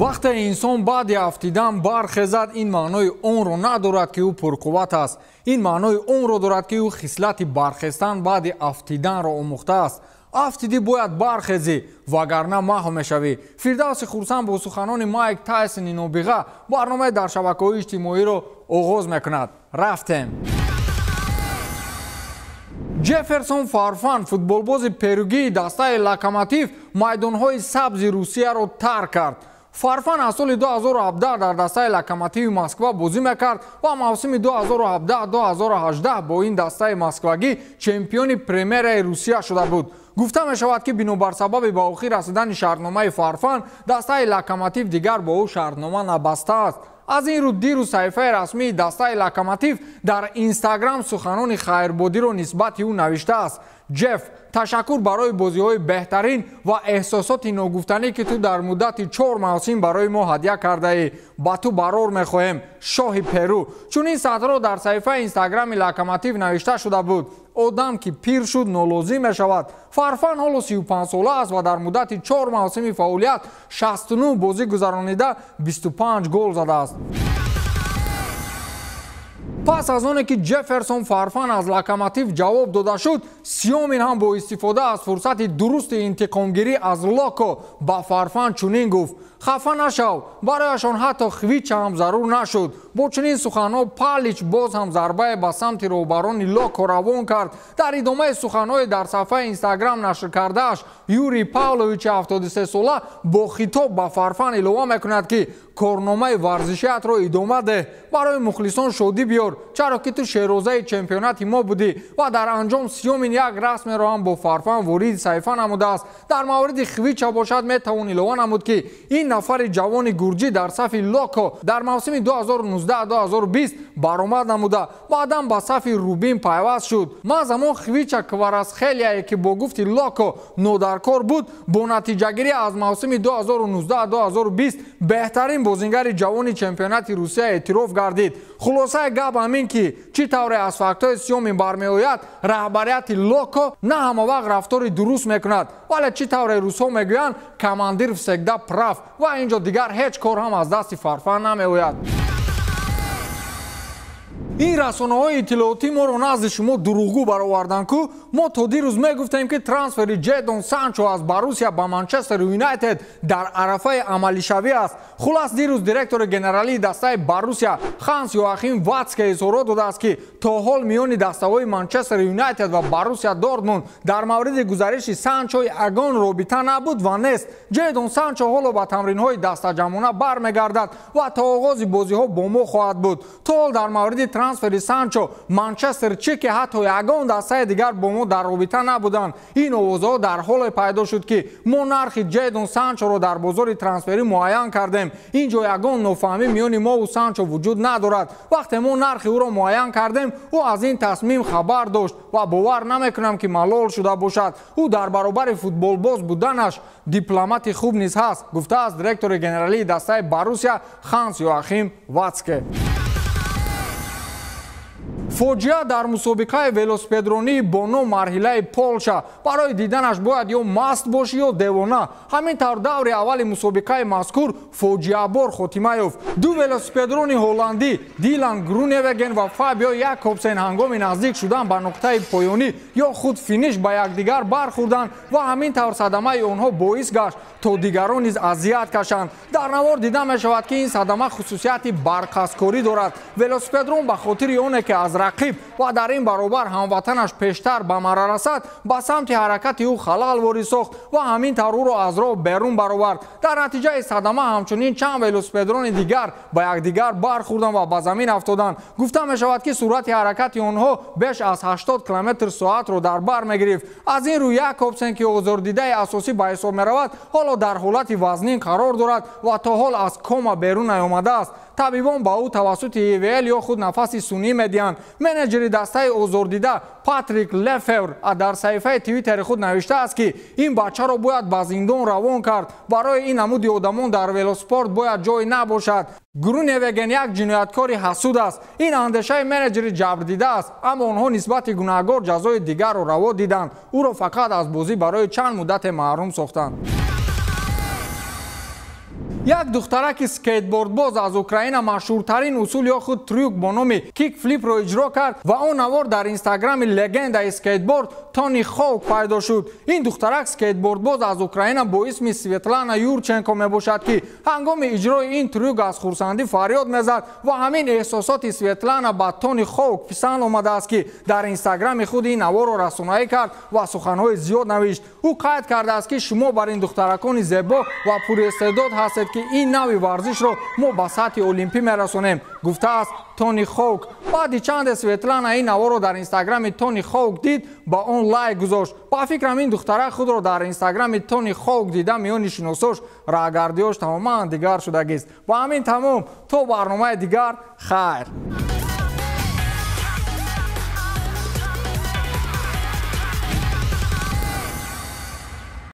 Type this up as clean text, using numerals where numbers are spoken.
Вақте инсон баъди афтидан бархезад, ин маънои онро надорад, ки ӯ пурқувват аст. Ин маънои онро дорад, ки ӯ хислати бархестан баъди афтиданро омӯхтааст. Афтидӣ, бояд бархезӣ, вагарна маҳв мешавӣ. Фирдавси Хурсанд бо суханони Майк Тайсони нобиға барномаи дар шабакаҳои иҷтимоиро оғоз мекунад. Рафтем. Ҷефферсон Фарфан, футболбози перугии дастаи Локомотив, майдонҳои сабзи Русияро тарк кард. Фарфан аз соли 2017 дар дастаи Локомотиви Москва бозӣ мекард ва мавсими 2017-2018 бо ин дастаи москвагӣ чемпиони премераи Русия шуда буд. Гуфта мешавад, ки бинобар сабаби ба охир расидани шартномаи Фарфан, дастаи Локомотив дигар бо ӯ шартнома набастааст. Аз ин рӯ дирӯз саҳифаи расмии дастаи Локомотив дар Инстаграм суханони хайрбодиро нисбати ӯ навиштааст: «Ҷеф, ташаккур барои бозиҳои беҳтарин ва эҳсосоти ногуфтанӣ, ки ту дар муддати 4 мавсим барои мо ҳадя кардаӣ. Ба ту барор мехоҳем, шоҳи Перу». Чунин сатрҳо дар саҳифаи Инстаграми Локомотив навишта шуда буд. Одам ки пир шуд, нолозим мешавад. Фарфан ҳоло 35 сола аст ва дар муддати 4 мавсими фаъолият 69 бозӣ гузаронида, 25 гол задааст. Пас аз оне ки Ҷефферсон Фарфан аз Локомотив ҷавоб дода шуд, Сиёмин ҳам бо истифода аз фурсати дурусти интиқомгирӣ аз Локо ба Фарфан чунин гуфт: «Хафа нашав, барояшон ҳатто Хвича ҳам зарур нашуд». Бо чунин суханҳо Палич боз ҳам зарбае ба самти роҳбарони Локо равон кард. Дар идомаи суханҳои дар саҳфаи Инстаграм нашр кардааш, Юрий Павловичи 73 сола бо хитоб ба Фарфан илова мекунад, ки корномаи варзишиатро идома деҳ, барои мухлисон шодӣ биёр, чаро ки ту шерозаи чемпионати мо будӣ. Ва дар анҷом Сиёмин як расмеро ҳам бо Фарфан вориди саҳифа намудааст. Дар мавриди Хвича бошад, метавон илова намуд, ки ин нафари ҷавони гурҷӣ дар сафи Локо дар мавсими 2019-2020 баромад намуда, баъдан ба сафи Рубин пайваст шуд. Маҳз ҳамон Хвича Кварасхелияе, ки бо гуфти Локо нодаркор буд, бо натиҷагирӣ аз мавсими 2019-2020 беҳтарин бозингари ҷавони чемпионати Русия эътироф гардид. Хулосаи гап ҳамин, ки чӣ тавре аз фактҳои Сиёмин бармеояд, раҳбарияти Локо на ҳама вақт рафтори дуруст мекунад, вале чӣ тавре русҳо мегӯянд, командир всегда прав, ва ин ҷо дигар ҳеҷ кор ҳам аз дасти Фарфан намеояд. Ин расонаҳои иттилоотӣ моро назди шумо дурӯғгӯ бароварданд ку. Мо то дирӯз мегуфтем, ки трансфери Ҷедон Санчо аз Боруссия ба Манчестер Юнайтед дар арафаи амалишавӣ аст. Хулас, дирӯз директори генералии дастаи Боруссия Ханс Йоахим Ватске изҳорот додааст, ки то ҳол миёни дастаҳои Манчестер Юнайтед ва Боруссия Дортмунд дар мавриди гузариши Санчо ягон робита набуд ва нест. Ҷедон Санчо ҳоло ба тамринҳои дастаҷамъона бармегардад ва то оғози бозиҳо бо мо хоҳад буд. То ҳол дар мавриди трансфери Санчо Манчестер чӣ ки ҳатто ягон дастаи дигар бо мо дар робита набуданд. Ин овозҳо дар ҳоле пайдо шуд, ки мо нархи Ҷедон Санчоро дар бозори трансферӣ муайян кардем. Ин ҷо ягон нофаҳмӣ миёни мову Санчо вуҷуд надорад. Вақте мо нархи ӯро муайян кардем, ӯ аз ин тасмим хабар дошт ва бовар намекунам, ки малол шуда бошад. Ӯ дар баробари футболбоз буданаш дипломати хуб низ ҳаст, гуфтааст директори генералии дастаи Боруссия Ханс Йоахим Ватске. Фоҷиа дар мусобиқаи велосипедронии бо ном марҳилаи Полша. Барои диданаш бояд ё маст бошӣ, ё девона. Ҳамин тавр даври аввали мусобиқаи мазкур фоҷиабор хотима ёфт. Ду велосипедрони ҳолландӣ Дилан Груневеген ва Фабио Якобсен ҳангоми наздик шудан ба нуқтаи поёнӣ ё худ финиш ба якдигар бархӯрданд ва ҳамин тавр садамаи онҳо боис гашт, то дигарон низ азият кашанд. Дар навор дида мешавад, ки ин садама хусусияти барқасткорӣ дорад. Велосипедрон ба хотири оне ки аз рақиб ва дар ин баробар ҳамватанаш пештар ба мара расад, ба самти ҳаракати ӯ халал ворид сохт ва ҳамин тавр ӯро аз роҳ берун баровард. Дар натиҷаи садама ҳамчунин чанд велосипедрони дигар ба якдигар бархӯрданд ва ба замин афтоданд. Гуфта мешавад, ки суръати ҳаракати онҳо беш аз 80 километр соатро дар бар мегирифт. Аз ин рӯ Якобсен, ки озордидаи асосӣ ба ҳисоб меравад, ҳоло дар ҳолати вазнин қарор дорад ва то ҳол аз кома берун наёмадааст. Табибон ба ӯ тавассути ИВЛ ё худ нафаси сунъӣ медиҳанд. Менеҷери дастаи озордида Патрик Лефевр дар саҳифаи Твиттери худ навиштааст, ки ин бачаро бояд ба зиндон равон кард. Барои ин намуди одамон дар велоспорт бояд ҷой набошад. Груневеген як ҷинояткори ҳасуд аст. Ин андешаи менеҷери ҷабрдида аст, аммо онҳо нисбати гунаҳгор ҷазои дигарро раво диданд. Ӯро фақат аз бозӣ барои чанд муддате маҳрум сохтанд. Як духтараки скейтбордбоз аз Украина машҳуртарин усул ё худ трюк бо номи кикфлипро иҷро кард ва он навор дар инстаграми легендаи скейтборд Тони Хоук пайдо шуд. Ин духтарак скейтбордбоз аз Украина бо исми Светлана Юрченко мебошад, ки ҳангоми иҷрои ин трюк аз хурсандӣ фарёд мезад ва ҳамин эҳсосоти Светлана ба Тони Хоук писанд омадааст, ки дар инстаграми худ ин наворро расонаӣ кард ва суханҳои зиёд навишт. Ӯ қайд кардааст, ки шумо бар ин духтаракони зебо ва пуристеъдод ҳастед, ки ин нави варзишро мо ба сатҳи олимпӣ мерасонем, гуфтааст Тони Хоук. Баъди чанде Светлана ин наворро дар инстаграми Тони Хоук дид, ба он лайк гузошт. Ба фикрам, ин духтарак худро дар инстаграми Тони Хоук дида, миёни шиносош раҳгардиёш тамоман дигар шудагист. Ва ҳамин тамом. То барномаи дигар, хайр.